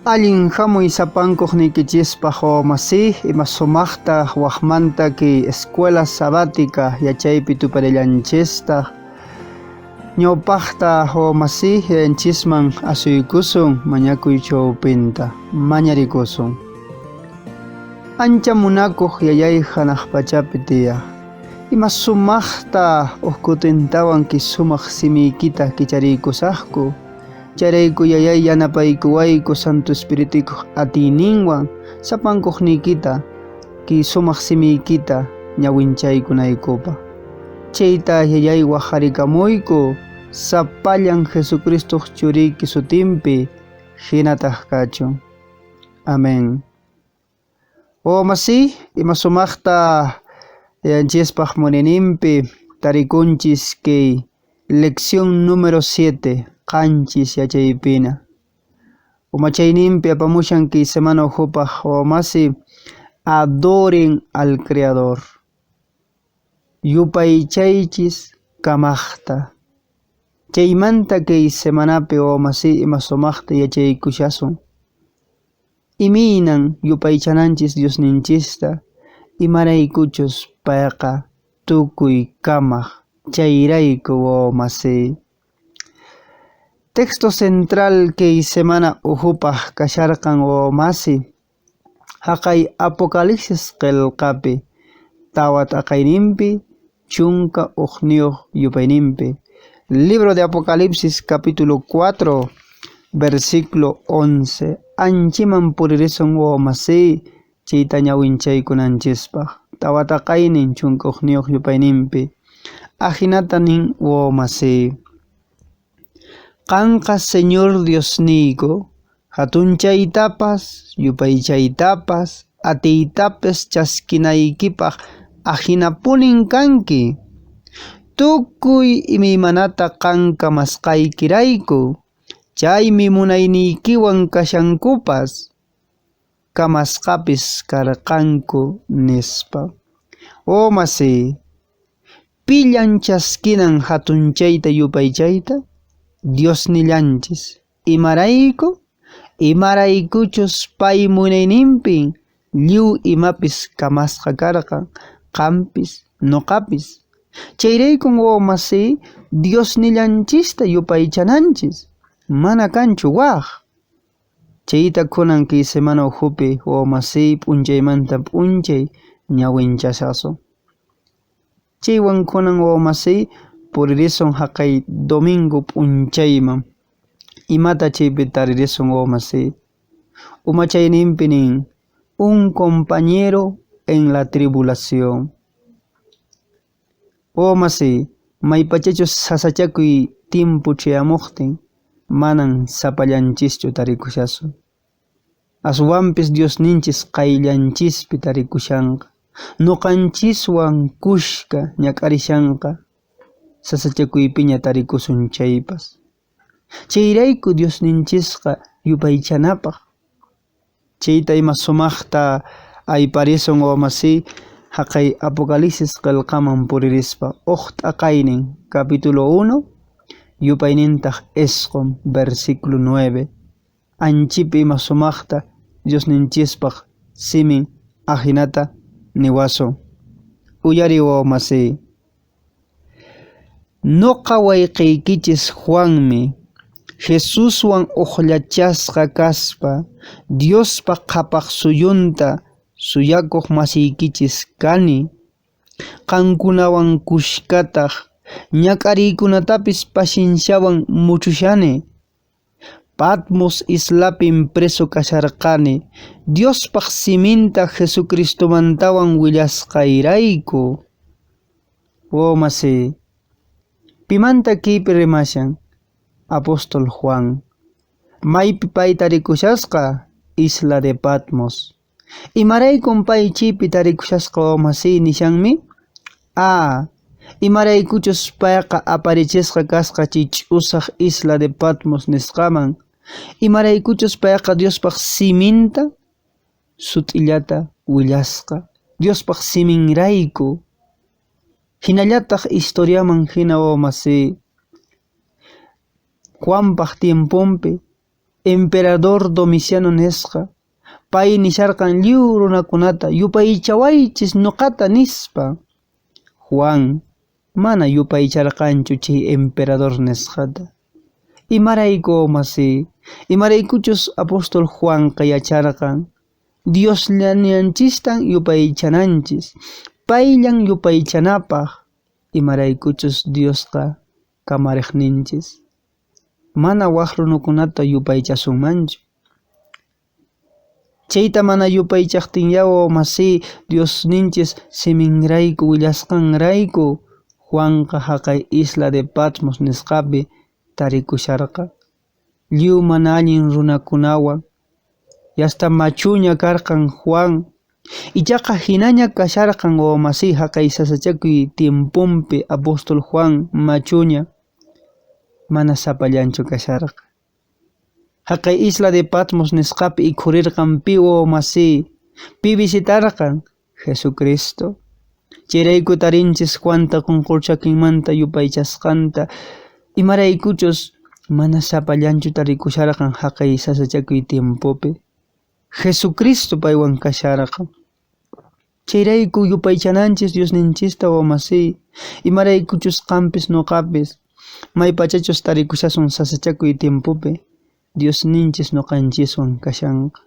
Allin hamuy sapankuqniykichispaq wawamasiy, ima sumaqta waqmanta kay escuela sabática yachaypi tuparillanchistaq. Ñawpaqta wawamasiy yayanchisman asuykusun mañakuy chawpinta, mañarikusun. Ancha munakuq yayay hanaq pachapi tiyaq. Ima sumaqta huk kutintawan kay sumaq simiykita kichariykusaqku. Chayrayku yayay yanapaykuwayku Santo Espirituykuq atiyninwan sapankuqniykita kay sumaq simiykita ñawinchaykunaykupaq. Chayta yayay waqharikamuyku sapallan Jesucristoq churiyki sutinpi hinataq kachun. Amén. Wawamasiy, ima sumaqta yayanchispaq munayninpi tarikunchis kay lección número 7, qanchis yachaypina. Umachayninpi apamushan kay semana ukhupaq wawamasi, adoren al Creador. Yupaychaychis kamaqta. Chaymanta kay semanapi wawamasi ima sumaqta yachaykushasun. Imaynan yupaychananchis Diosninchista, imaraykuchus payqa tukuy kamaq, chayrayku wawamasiy. Texto central kay semana ukhupaq kasharqan wawamasi, haqay Apocalipsis qillqapi, tawa t'aqayninpi, 11 yupayninpi. Libro de Apocalipsis capítulo 4, versículo 11. Anchiman puririsun wawamasiy, chayta ñawinchaykunanchispaq. Tawa t'aqaynin 11 yupayninpi. Ahinata nin wawamasiy. Qanqa Señor Diosniyku, hatunchaytapas, yupaychaytapas, atiytapas chaskinaykipaq ahinapunin kanki. Tukuy imaymanata qan kamasqaykirayku, chaymi munayniykiwan kashankupas, kamasqapis karqanku nispa. Wawamasiy, pillan chaskinan hatunchayta yupaychayta? Diosnillanchis. Imarayku? Imaraykuchus pay munayninpin lliw imapis kamasqa karqan, qampis, nuqapis. Chayraykun wawamasiy Diosnillanchista yupaychananchis, mana kanchu waq. Chayta kunan kay semana ukhupi wawamasiy p'unchaymanta p'unchay ñawinchashasun. Chaywan kunan wawamasiy puririsun haqay domingo p'unchayman. Imata chaypi taririsun wawamasiy. Umachayninpi nin, un compañero en la tribulación. Wawamasiy, maypachachus sasachakuy timpu chayamuqtin, manan sapallanchischu tarikushasun. Aswanpis Diosninchis qayllanchispi tarikushanqa. Nuqanchiswan kushka ñak'arishanqa, sasachakuypiña tarikusun chaypas. Chayrayku Diosninchisqa yupaychanapaq. Chayta ima sumaqta ayparisun wawamasiy haqay Apocalipsis qillqaman puririspa huk t'aqaynin capítulo 1 yupaynintaq 9 versículo 9. Anchipi ima sumaqta Diosninchispaq simin ahinata niwasun. Uyari wawamasiy. Nuqa wayqiykichis Juanmi, Jesuswan uqllachasqa kaspa, Diospa qhapaq suyunta suyakuq masiykichis kani. Qankunawan kushkataq ñak'ariykunatapis pacienciawan muchushani. Patmos islapin preso kasharqani, Diospaq siminta Jesucristomantawan willasqayrayku. Wawamasiy, pimanta kaypi rimashan? Apóstol Juan. Maypi pay tarikushasqa? Isla de Patmos. Imaraykun pay chaypi tarikushasqa wawamasiy nishanmi? A. Imaraykuchus payqa aparichisqa kasqa chay ch'usaq Isla de Patmos nisqaman. Imaraykuchus payqa Diospaq siminta sut'illata willasqa. Diospaq siminrayku. Hinallataq historiaman hina wawamasiy. Juanpaq tiemponpi Emperador Domiciano nisqa. Pay nisharqan lliw runakunata yupaychawaychis noqata nispa. Juan mana yupaycharqanchu chay emperador nisqata. Imarayku masi? Imaraykuchus apóstol Juanqa yacharqan Diosllanchistan yupaychananchis, payllan yupaychanapaq, imaraykuchus Diosqa kamariqninchis. Mana wak runakunata yupaychasunmanchu. Chayta mana yupaychaqtinya masi Diosninchis siminrayku willasqanrayku Juanqa haqay isla de Patmos nisqapi tarikusharqa. Lliw mana allin runakunawan. Yasta machuña karqan Juan. Ichaqa hinaña kasharqan wawamasi haqay sasachakuy tiemponpi apóstol Juan machuña mana sapallanchu kasharqa. Haqay isla de Patmos nisqapi ikhurirqan pi wawamasi pi visitarqan Jesucristo. Chayrayku tarinchis Juanta qunqurchakinmanta yupaychasqanta imaraykuchus mana sapallanchu tarikusharqan haqay sasachakuy tiempopi. Jesucristo paywan kasharqan. Chayrayku yupaychananchis Diosninchista wawamasi imaraykuchus qampis noqapis maypachachus tarikushasun sasachakuy tiempopi Diosninchis noqanchiswan kashanqa.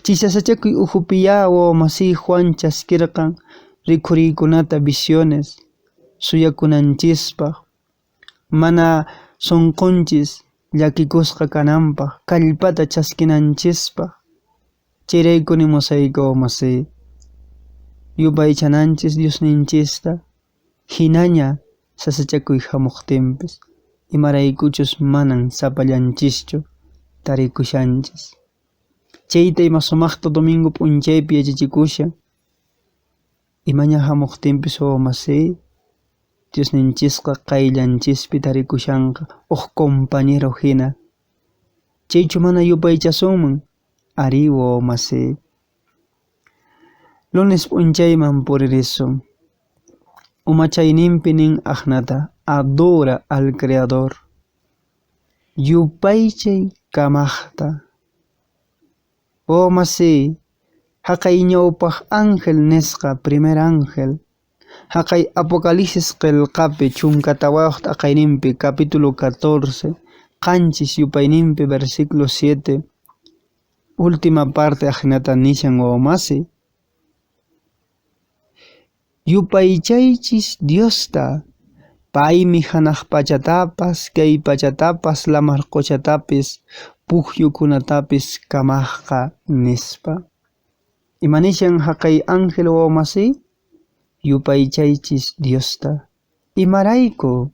Chay sasachakuy ukhupiya wawamasi Juan chaskirqan rikhuriykunata visiones suyakunanchispaq mana sunqunchis llakikusqa kananpaq kallpata chaskinanchispaq. Chayrayku nimusayku wawamasi yupaychananchis Diosninchista hinaña sasachakuy hamuqtinpis imaraykuchus manan sapallanchischu tarikushanchis. Chayta ima sumaqta domingo p'unchaypi yachachikushan imaña hamuqtinpis wawamasi Diosninchisqa qayllanchispi tarikushanqa huk compañero hina. Chaychu mana yupaychasunman? Ari wawamasi. Lunes p'unchayman puririsun. Umachayninpi nin aqnata adora al Creador. Yupaychay kamaqta. Wawamasi haqay ñawpaq ángel nisqa primer ángel. Haqay Apocalipsis qillqapi chunka tawayuq t'aqayninpi capítulo 14 qanchis yupayninpi versículo 7 última parte aqnata nishan wawamasi. Yupaychaychis Diosta paymi hanaq pachatapas kay pachatapas lamar quchatapis pukyukunatapis kamaqqa nispa. Imanishan haqay ángel wawamasi? Yupaychaychis Diosta. Imarayku?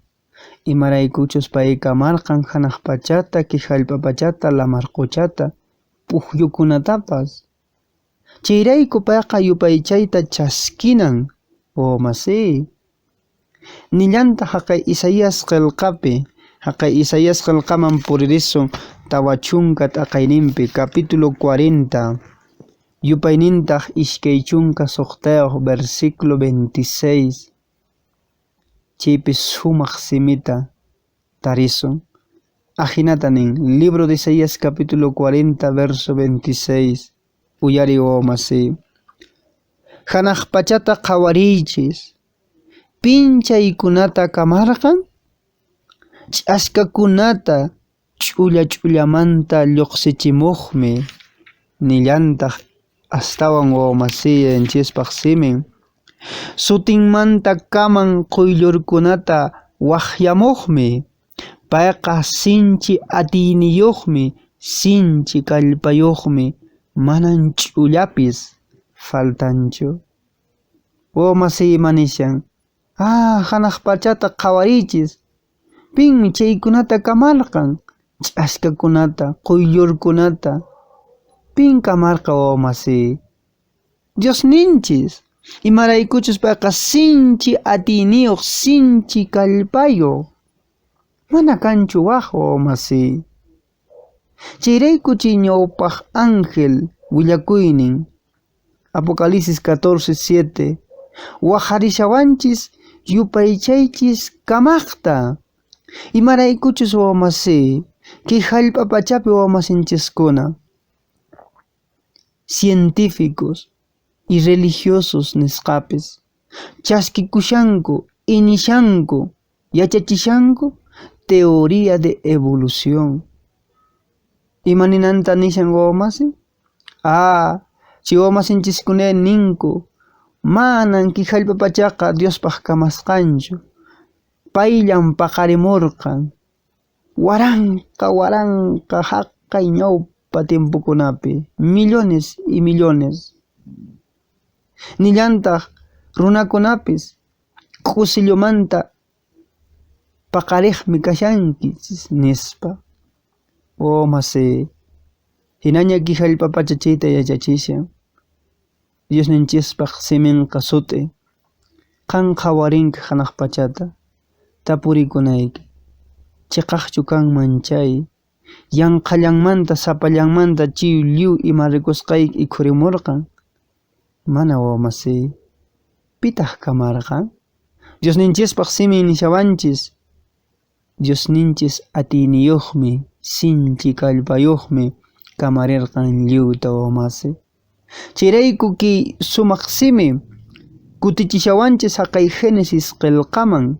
Imaraykuchus pay kamarqan hanaq pachata, kay hallp'a pachata, lamar quchata, pukyukunatapas. Chayrayku payqa yupaychayta chaskinan wawamasi. Nillanta haqay Isaías qillqapi, haqay Isaías qillqaman puririsun tawa chunka t'aqayninpi capítulo 40 yupaynintaq iskay chunka suqtayuq versículo 26 chaypi sumaq simita tarisun. Ajinata nin libro de Isaías capítulo 40 verso 26 uyari wawamasi. Hanaq pachata qhawariychis pin chaykunata kamarqan? Ch'askakunata ch'ulla ch'ullamanta lluqsichimuqmi nillantaq astawan wawamasi yanchispaq simin. Sutinmanta kaman quyllurkunata waqyamuqmi. Payqa sinchi atiyniyuqmi, sinchi kallpayuqmi, manan ch'ullapis faltanchu. Wawamasi imanishan? Ah, hanaq pachata qhawariychis. Pinmi chaykunata kamarqan? Ch'askakunata, quyllurkunata. Pin kamarqa wawamasi? Diosninchis. Imaraykuchus payqa sinchi atiyniyuq, sinchi kallpayuq. Mana kanchu waq wawamasi. Chayrayku chay ñawpaq ángel willakuynin Apocalipsis 14:7 waqharishawanchis yupaychaychis kamaqta. Imaraykuchus wawamasi Kay hallp'a pachapi wawamasinchiskuna, científicos y religiosos nisqapis chaskikushanku, iñishanku, yachachishanku teoría de evolución. Ima ninanta nishan wawamasin? Ah, chay wawamasinchiskuna ninku, manan kay hallp'a pachaqa Diospaq kamasqanchu, payllan paqarimurqan waranqa waranqa haqay ñawpa tiempokunapi, millones y millones. Nillantaq runakunapis k'usillumanta paqariqmi kashankichis nispa. Wawamasi, hinaña kay hallp'a pacha chayta yachachishan. Diosninchispaq siminqa sut'i, qan qhawarinki hanaq pachata, tapurikunayki, chiqaqchu kanman chay, yanqallanmanta sapallanmanta chay lliw ima rikusqayki ikhurimurqan? Mana wawamasi, pitaq kamarqan? Diosninchispaq simin nishawanchis, Diosninchis atiyniyuqmi, sinchi kallpayuqmi kamarirqan lliwta wawamasi. Chayrayku kay sumaq simi kutichishawanchis haqay Génesis qillqaman,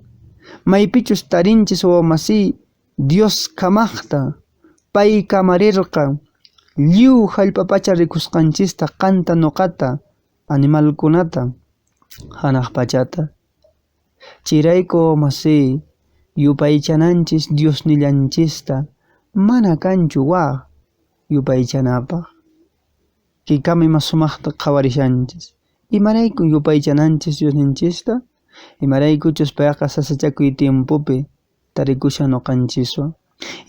maypichus tarinchis wawamasi Dios kamaqta, pay kamarirqan lliw hallp'a pacha rikusqanchista qanta nuqata, animalkunata, hanaq pachata. Chayrayku wawamasi yupaychananchis Diosnillanchista mana kanchu waq yupaychanapaq. Kaykama ima sumaqta qhawarishanchis. Imaraykun yupaychananchis Diosninchista? Imaraykuchus payqa sasachakuy tiempopi tarikushan nuqanchiswan.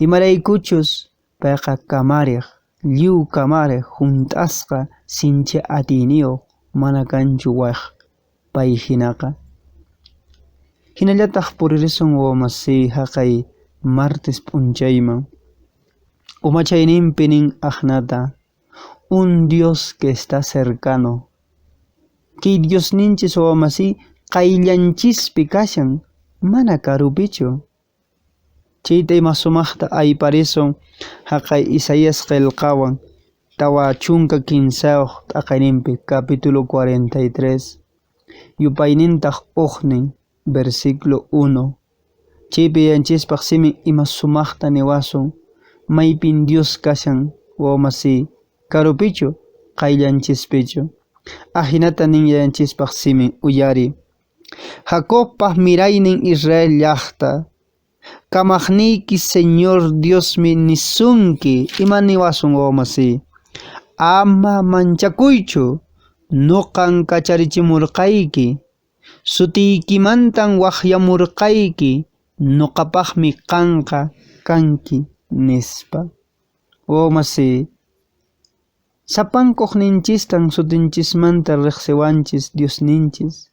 Imaraykuchus payqa kamariq, lliw kamariq, hunt'asqa, sinchi atiyniyuq, mana kanchu waq pay hinaqa. Hinallataq puririsun wawamasi haqay martes p'unchayman. Umachayninpi nin aqnata, un Dios que está cercano. Kay Diosninchis wawamasi qayllanchispi kashan, mana karupichu. Chayta ima sumaqta ayparisun haqay Isaías qillqawan 43 t'aqayninpi, capítulo 43, yupaynintaq uqnin, versículo 1. Chaypi yachanchispaq simin ima sumaqta niwasun, maypin Dios kashan wawamasi, karupichu, qayllanchispichu. Ahinata nin yachanchispaq simin uyari. Jacobpaq miraynin Israel llaqta, kamaqniyki Señor Diosmi nisunki, ima niwasun wawamasi, ama manchakuychu, nuqan kacharichimurqayki, sutiykimantan waqyamurqayki, nuqapaqmi qanqa kanki, nispa. Wawamasi, sapankuqninchistan sutinchismanta riqsiwanchis Diosninchis,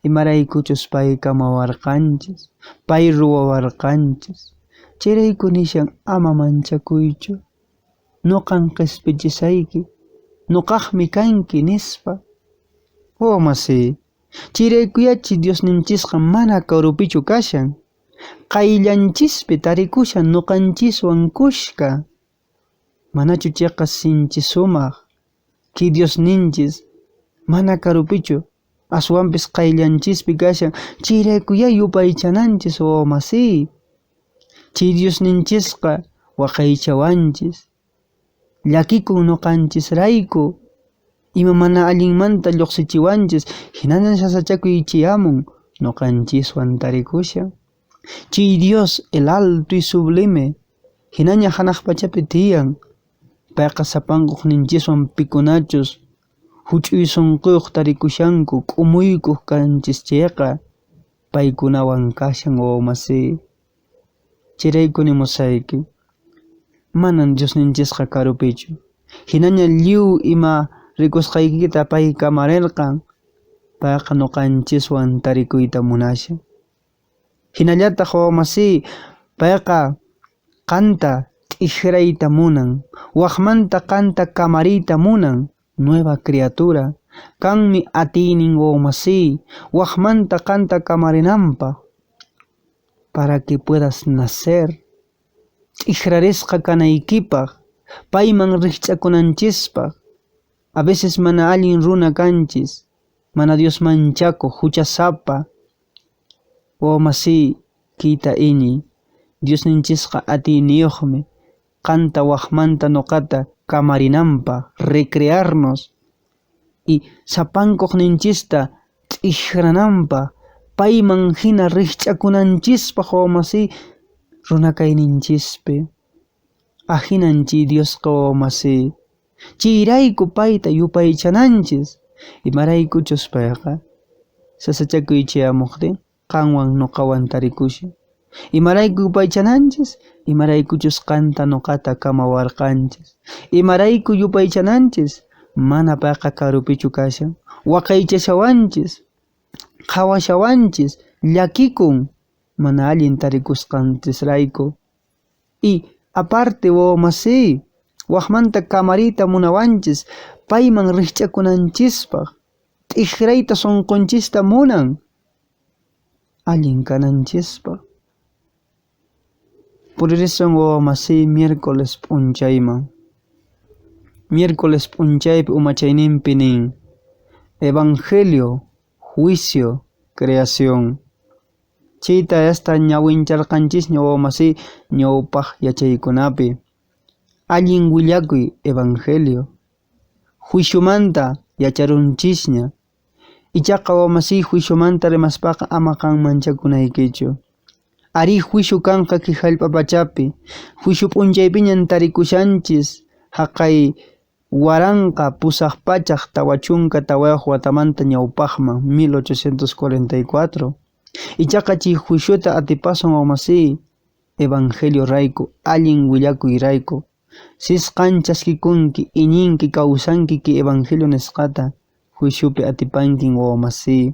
imaraykuchus pay kamawarqanchis, pay ruwawarqanchis. Chayrayku nishan ama manchakuychu, nuqan qispichisayki, nuqaqmi kanki, nispa. Wawamasi, chayraykuyachi Diosninchisqa mana karupichu kashan, qayllanchispi tarikushan nuqanchiswan kushka. Manachu chayqa sinchi sumaq, kay Diosninchis mana karupichu, aswanpis qayllanchispi kashan, chayraykuyá yupaychananchis wawamasi. Chay Diosninchisqa waqaychawanchis, llakikun nuqanchisrayku, ima mana allinmanta lluqsichiwanchis, hinaña sasachakuy chayamun nuqanchiswan tarikushan. Chay Dios el alto y sublime, hinaña hanaq pachapi tiyan, payqa sapankuqninchiswan pikunachus huch'uy sunquyuq tarikushanku, k'umuykuq kanchis chayqa, paykunawan kashan wawamasi. Chayrayku nimusayki, manan Diosninchisqa karupichu, hinaña lliw ima rikusqaykita pay kamarirqan, payqa nuqanchiswan tarikuyta munashan. Hinallataq wawamasi, payqa qanta t'ikrayta munan, waqmanta qanta kamariyta munan, nueva criatura, kanmi atiynin wawamasi, waqmanta qanta kamarinanpaq, para que puedas nacer. T'ikrarisqa kanaykipaq, payman rikch'akunanchispaq. A veces mana allin runa kanchis, mana Dios manchakuq, huchasapa. Wawamasiy, kayta iñiy, Diosninchisqa atiyniyuqmi qanta waqmanta nuqata kamarinanpaq, recrearnos y sapankuqninchista t'ikrananpaq, payman hina rikch'akunanchispaq wawamasiy runakayninchispi. Ahinan chay Diosqa wawamasiy. Chayrayku payta yupaychananchis, imaraykuchus payqa sasachakuy chayamuqtin qanwan nuqawan tarikushan. Imarayku yupaychananchis? Imaraykuchus qanta nuqata kamawarqanchis. Imarayku yupaychananchis? Mana payqa karupichu kashan, waqaychashawanchis, qhawashawanchis, llakikun mana allin tarikusqanchisrayku. Y aparte wawamasiy, waqmanta kamariyta munawanchis, payman rikch'akunanchispaq, t'ikrayta sunqunchista munan, allin kananchispaq. Puririsun wawamasiy miércoles p'unchayman. Miércoles p'unchaypi umachayninpi nin, Evangelio, juicio, creación. Chayta hasta ñawincharqanchisña wawamasiy ñawpaq yachaykunapi. Allin willakuy evangelio. Juiciomanta yacharunchisña. Ichaqa wawamasiy juiciomanta rimaspaqa ama qan manchakunaykichu. Arí juicio kanqa kay hallp'a pachapi. Juicio p'unchaypiñan tarikushanchis haqay 1844 watamanta ñawpaqman 1844. Ichaqa chay juiciota atipasun wawamasiy evangelio rayku, allin willakuy rayku. Sis qan chaskikunki, iñinki, kawsanki kay evangelio nisqata, juiciopi atipankin wawamasiy.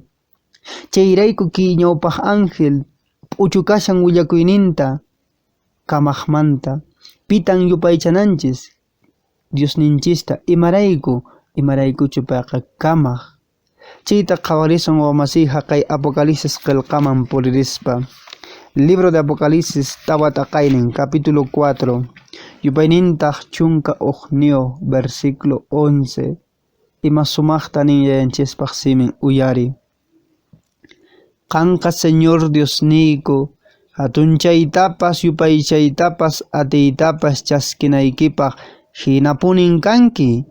Chayrayku kay ñawpaq ángel p'uchukashan willakuyninta kamaqmanta. Pitan yupaychananchis? Diosninchista. Imarayku? Imaraykuchu payqa kamaq. Chayta qhawarisun wawamasiy haqay Apocalipsis qillqaman puririspa. Libro de Apocalipsis tawa t'aqaynin, capítulo 4, yupaynintaq 11, versículo 11. Ima sumaqta nin yayanchispaq simin uyari. Qanqa Señor Diosniyku, hatunchaytapas, yupaychaytapas, atiytapas chaskinaykipaq hinapunin kanki.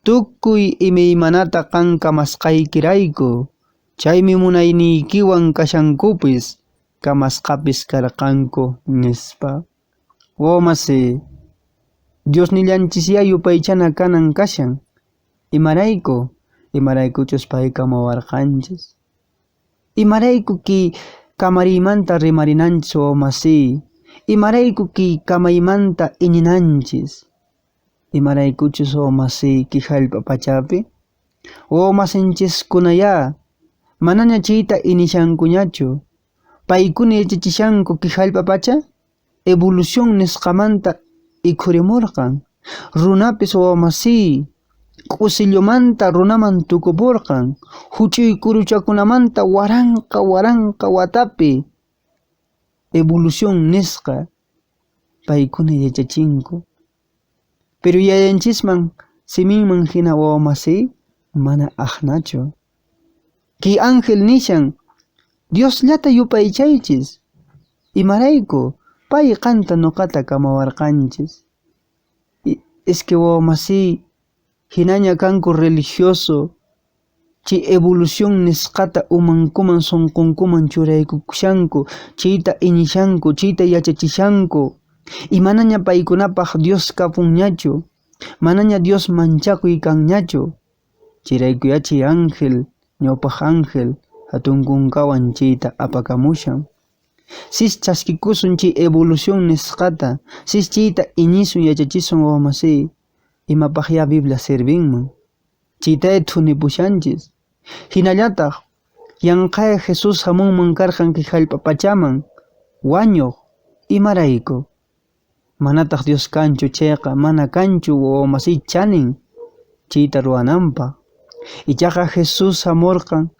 Tukuy imaymanata qan kamasqaykirayku, chaymi munayniykiwan kashankupis, kamasqapis karqanku, nispa. Wawamasi, Diosnillanchisyá yupaychana kanan kashan. Imarayku? Imaraykuchus pay kamawarqanchis. Imarayku kay kamariymanta rimarinanchis wawamasiy? Imarayku kay kamaymanta iñinanchis? Imaraykuchus wawamasiy kay hallp'a pachapi? Wawamasinchiskunayá manaña chayta iñishankuñachu. Paykuna yachachishanku kay hallp'a pacha evolución nisqamanta ikhurimurqan. Runapis wawamasiy k'usillumanta runaman tukupurqan, huch'uy kuruchakunamanta waranqa waranqa watapi evolución nisqa paykuna yachachinku. Pero yayanchisman siminman hina wawamasiy mana aqnachu. Kay ángel nishan, Diosllata yupaychaychis. Imarayku? Pay qanta nuqata kamawarqanchis. Es que wawamasiy hinaña kanku religioso, chay evolución nisqata umankuman sunqunkuman churaykukushanku, chayta iñishanku, chayta yachachishanku. Y manaña paykunapaq Dios kapunñachu, manaña Dios manchakuy kanñachu. Chayraykuyá chay ángel, ñawpaq ángel, hatun kunkawan chayta apakamushan. Sis chaskikusun chay evolución nisqata, sis chayta iñisun yachachisun wawamasiy, imapaqyá Biblia servinman. Chaytaya thunipushanchis. Hinallataq, yanqaya Jesús hamunman karqan kay hallp'a pachaman, wañuq, imarayku? Manataq Dios kanchu chayqa mana kanchu wawamasiy chanin chayta ruwananpaq. Ichaqa Jesús hamurqan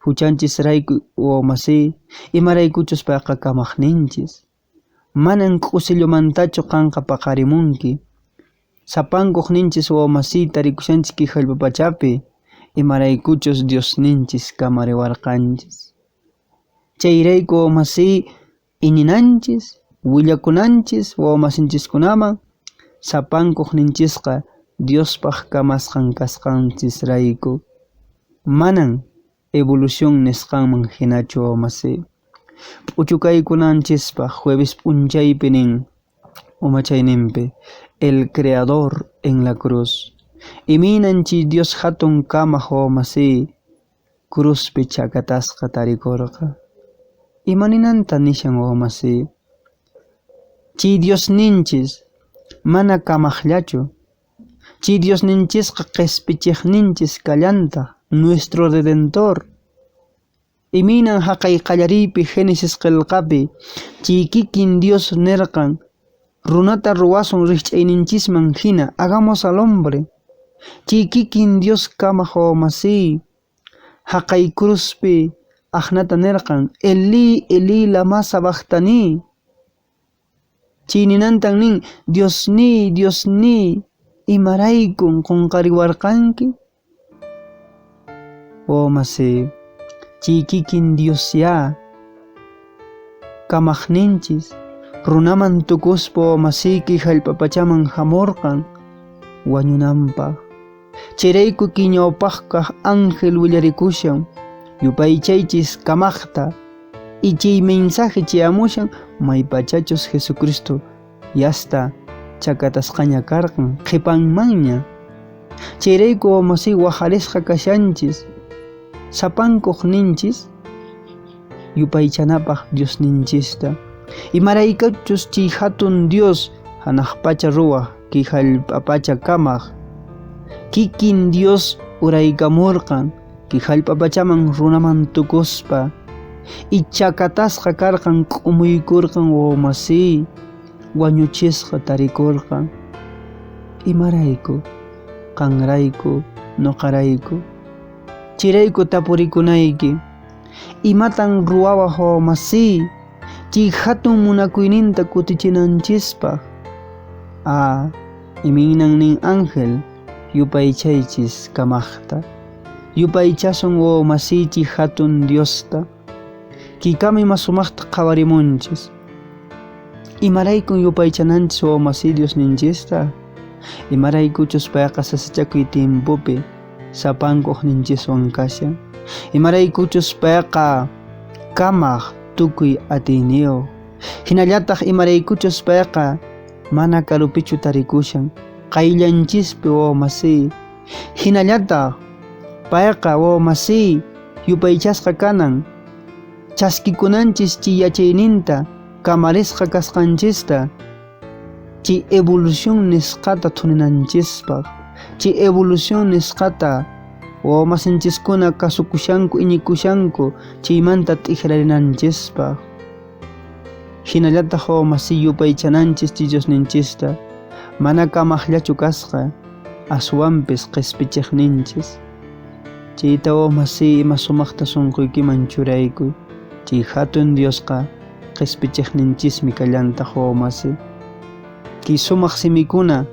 huchanchisrayku wawamasiy, imaraykuchus payqa kamaqninchis. Manan k'usillumantachu qanqa paqarimunki. Sapankuq ninchis wawamasiyta rikushanchis kay hallp'a pachapi, imaraykuchus Diosninchis kamariwarqanchis. Chayrayku wawamasiy iñinanchis, willakunanchis wawamasinchiskunaman, sapankuq ninchisqa Diospaq kamasqan kasqanchisrayku. Manan evolución nisqanman hinachu wawamasiy. P'uchukaykunanchispaq jueves p'unchaypi nin umachayninpi El Creador en la cruz. Imaynan chay Dios hatun kamaq wawamasiy cruzpi chakatasqa tarikurqa. Imaninanta nishan wawamasiy? Chay Diosninchis mana kamaqllachu. Chay Diosninchisqa qispichiqninchis kallantaq, nuestro Redentor. Imaynan haqay qallariypi Génesis qillqapi chay kikin Dios nirqan runata ruwasun rikch'ayninchisman hina, hagamos al hombre. Chay kikin Dios kamaq wawamasiy haqay cruzpi aqnata nirqan Elí, Elí, lama sabachthani. Chay ninantan nin Diosniy, Diosniy, imaraykun qunqariwarqanki? Wawamasiy, chay kikin Diosyá kamaqninchis runaman tukuspa wawamasiyki hallp'a pachaman hamurqan wañunanpaq. Chayrayku kay ñawpaqkaq ángel willarikushan yupaychaychis kamaqta y chay mensaje chayamushan maypachachus Jesucristo yasta chakatasqaña karqan qhipanmanña. Chayrayku wawamasiy waqarisqa kashanchis sapankuq ninchis yupaychanapaq Diosninchista. Imaraykuchus chay hatun Dios hanaq pacha ruwaq kay hallp'a pacha kamaq kikin Dios uraykamurqan kay hallp'a pachaman runaman tukuspa y chakatasqa karqan k'umuykurqan wawamasiy wañuchisqa tarikurqan. Imarayku? Qanrayku, nuqarayku. Chayrayku tapurikunayki, imatan ruwawaq wawamasiy chay hatun munakuyninta kutichinanchispaq? Ah, imaynan nin ángel, yupaychaychis kamaqta. Yupaychasun wawamasiychik hatun Diosta. Kiykama ima sumaqta qhawarimunchis. Imaraykun yupaychananchis wawamasiy Diosninchista? Imaraykuchus payqa sasachakuy tiempopi sapankuq ninchiswan kashan. Imaraykuchus payqa kamaq tukuy atiyniyuq. Hinallataq imaraykuchus payqa mana karupichu tarikushan, qayllanchispi wawamasiy. Hinallataq payqa wawamasiy yupaychasqa kanan, chaskikunanchis chay yachayninta, kamarisqa kasqanchista, chay evolución nisqata thuninanchispaq, chay evolución nisqata wawamasinchiskuna kasukushanku iñikushanku chaymanta t'ikrarinanchispaq. Hinallataq wawamasiy yupaychananchis chay Diosninchista, mana kamaqllachu kasqa, aswanpis qispichiqninchis. Chayta wawamasiy ima sumaqta sunquykiman churaykuy, chay hatun Diosqa qispichiqninchismi kallantaq wawamasiy. Kay sumaq simikuna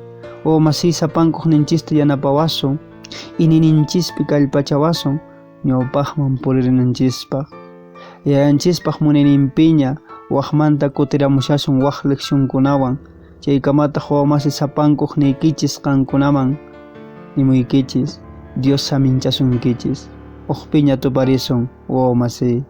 wawamasiy sapankuqninchista yanapawasun, iñiyninchispi kallpachawasun ñawpaqman puririnanchispaq. Yayanchispaq munayninpiña waqmanta kutiramushasun waq leccionkunawan, chaykamataq wawamasi sapankuq niykichis qankunaman nimuykichis, Dios saminchasunkichis. Uqpiña tuparisun wawamasiy.